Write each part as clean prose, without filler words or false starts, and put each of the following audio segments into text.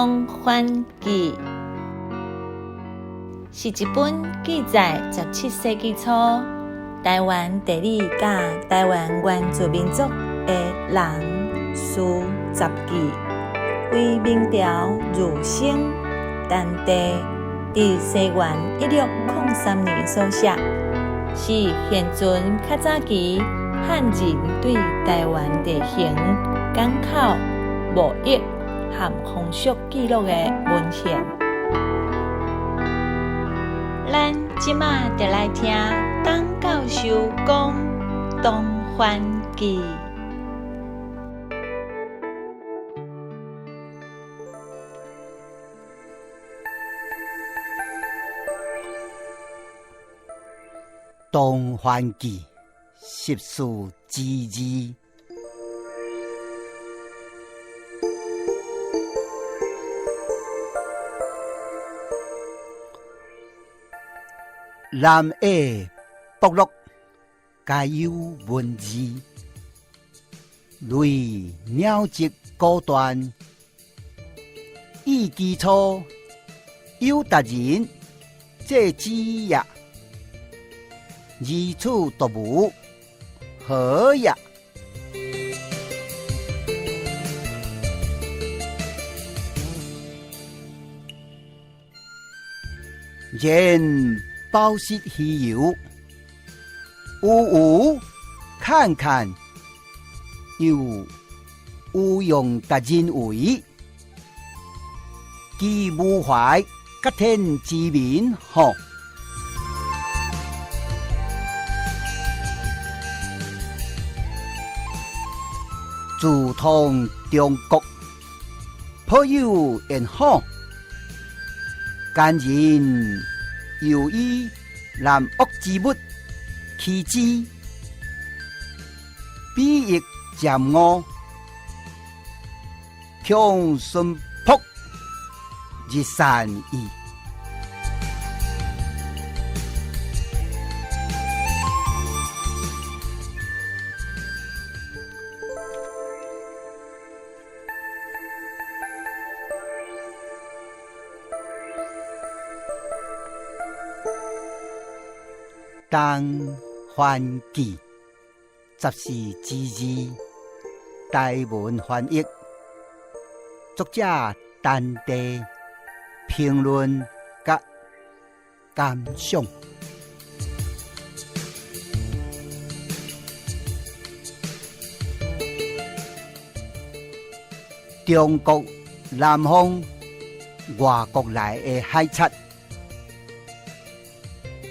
東番記》是一本記載17世紀初臺灣地理佮臺灣原住民族的人事雜記，為明朝儒生陳第佇西元1603年所寫，是現存較早期漢人對臺灣地形、港口、貿易和風俗記錄的文獻。咱這馬就來聽董教授講《東番記》。《東番記》十四之二。南亞部落皆有文字，類鳥籍古斷，意基礎有達人這之也，而此獨無何也？然飽食魚油，有無看看，又有用達人為，其無懷覺天之民吼。自通中國，頗有緣好，奸人又以南岳之物欺之，彼亦佔誤，強順僕日善矣。東番記十四之二，台文翻譯，作者陳第，評論佮感想。中國南方外國來的海賊，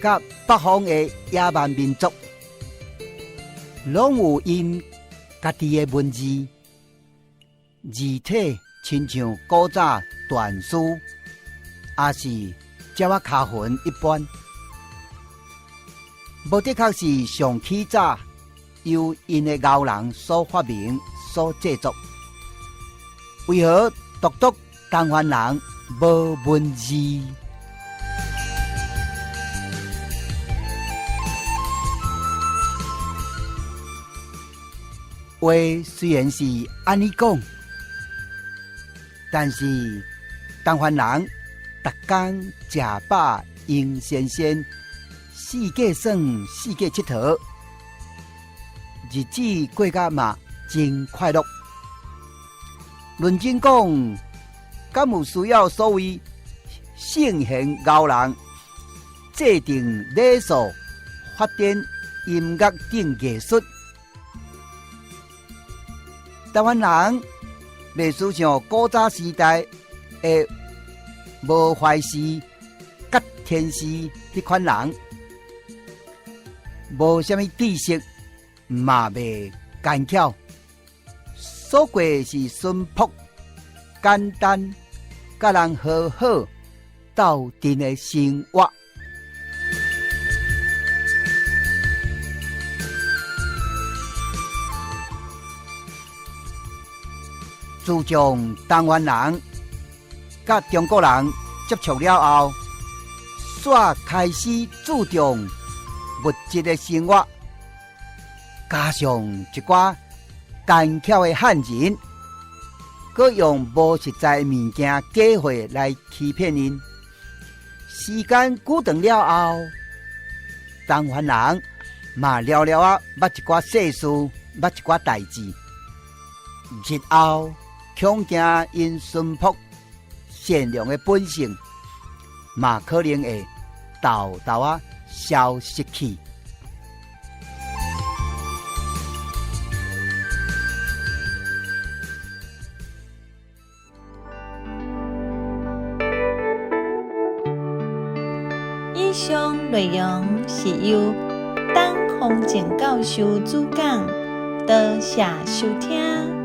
佮北方的野蠻民族，攏有𪜶家己的文字，字體親像古早緞書，抑是鳥仔跤痕一般。無的確是上起早由𪜶的後人所發明、所製作。為何獨獨東番人無文字？話雖然是按呢講，但是東番人逐工食飽閒仙仙，四界耍，四界𨑨迌，日子過甲嘛真快樂。論真講，敢有需要所謂聖賢高人制定禮數、發展音樂等藝術？臺灣人袂輸像古早時代的無懷氏、葛天氏彼款人，無啥物知識，嘛袂奸巧，所過是淳樸、簡單，佮人和好鬥陣的生活。自從臺灣人佮中國人接觸了後，煞開始注重物質的生活，加上一寡奸巧的漢人，閣用無實在的物件假貨來欺騙𪜶。時間久長了後，東番人嘛了了仔捌一寡世事，捌一寡代誌。日後恐驚𪜶淳樸善良的本性，嘛可能會沓沓仔消失去。以上內容是由董宏正教授主講，多謝收聽。